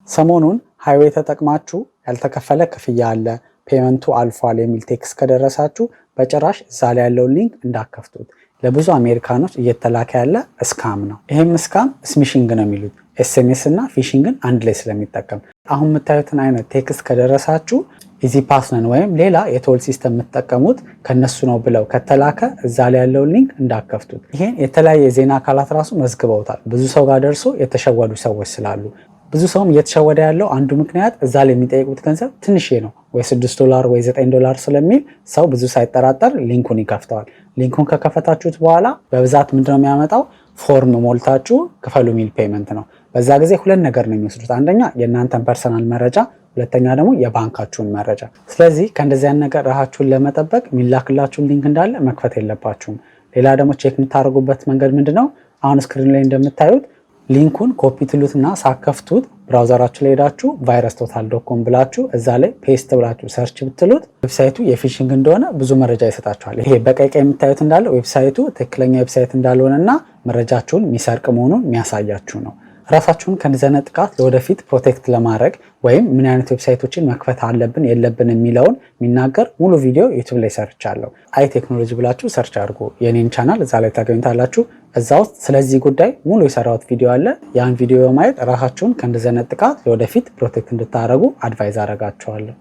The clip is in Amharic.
ሰሞኑን highway ተጠቅማችሁ ያልተከፈለ ክፍያ አለ፣ payment ኡ አልፏል የሚል text ከደረሳችሁ በጭራሽ እዛ ላይ ያለውን link እንዳትከፍቱት። ለብዙ አሜሪካኖች እየተላከ ያለ scam ነው። ይህም scam smishing ነው የሚሉት፣ SMS እና phishing ን አንድ ላይ ስለሚጠቀም። አሁን የምታዩትን አይነት text ከደረሳችሁ E-ZPass ነን ወይም ሌላ የ toll system የምትጠቀሙት ከነሱ ነው ብለው ከተላከ እዛ ላይ ያለውን link እንዳትከፍቱት። ይሄን የተለያየ የዜና አካላት ራሱ መዝግበውታል። ብዙ ሰው ጋር ደርሶ የተሸወዱ ሰዎች ስላሉ። ብዙ ሰውም እየተሸወደ ያለው አንዱ ምክንያት እዛ ላይ የሚጠይቁት ገንዘብ ትንሽ ነው፣ ወይ $6 ወይ $9 ስለሚል ሰው ብዙ ሳይጠራጠር link ኡን ይከፍተዋል። Link ኡን ከከፈታችሁት በኋላ በብዛት ምንድነው የሚያመጣው? Form ሞልታችሁ ክፈሉ የሚል payment ነው። በዛ ጊዜ ሁለት ነገር ነው የሚወስዱት። አንደኛ የእናንተን personal መረጃ፣ ሁለተኛ ደግሞ የባንካችሁን መረጃ። ስለዚህ ከእንደዚህ አይነት ነገር ራሳችሁን ለመጠበቅ የሚላክላችሁን link እንዳለ መክፈት የለባችሁም። ሌላ ደግሞ check የምታደርጉበት መንገድ ምንድነው? አሁን screen ላይ እንደምታዩት link ኡን copy ትሉትና ሳትከፍቱት browser ኣችሁ ላይ ሄዳችሁ VirusTotal.com ብላችሁ እዛ ላይ paste ብላችሁ search ብትሉት website ኡ የ phishing እንደሆነ ብዙ መረጃ ይሰጣችኋል። ይሄ በቀይ ቀይ የምታዩት እንዳለ website ኡ ትክክለኛ website እንዳልሆነና መረጃችሁን የሚሰርቅ መሆኑን የሚያሳያችሁ ነው። ራሳችሁን ከእንደዚህ አይነት ጥቃት ለወደፊት protect ለማድረግ ወይም ምን አይነት website ኦችን መክፈት አለብን የለብን የሚለውን የሚናገር ሙሉ ቪዲዮ YouTube ላይ ሰርቻለሁ። አይ ቴክኖሎጂ ብላችሁ search አድርጉ። የኔን ቻናል እዛ ላይ ታገኙታላችሁ። እዛ ውስጥ ስለዚህ ጉዳይ ሙሉ የሰራሁት ቪዲዮ አለ። ያን ቪዲዮ በማየት ራሳችሁን ከእንደዚህ አይነት ጥቃት ለወደፊት protect እንድታደርጉ advise አደርጋችኋለሁ።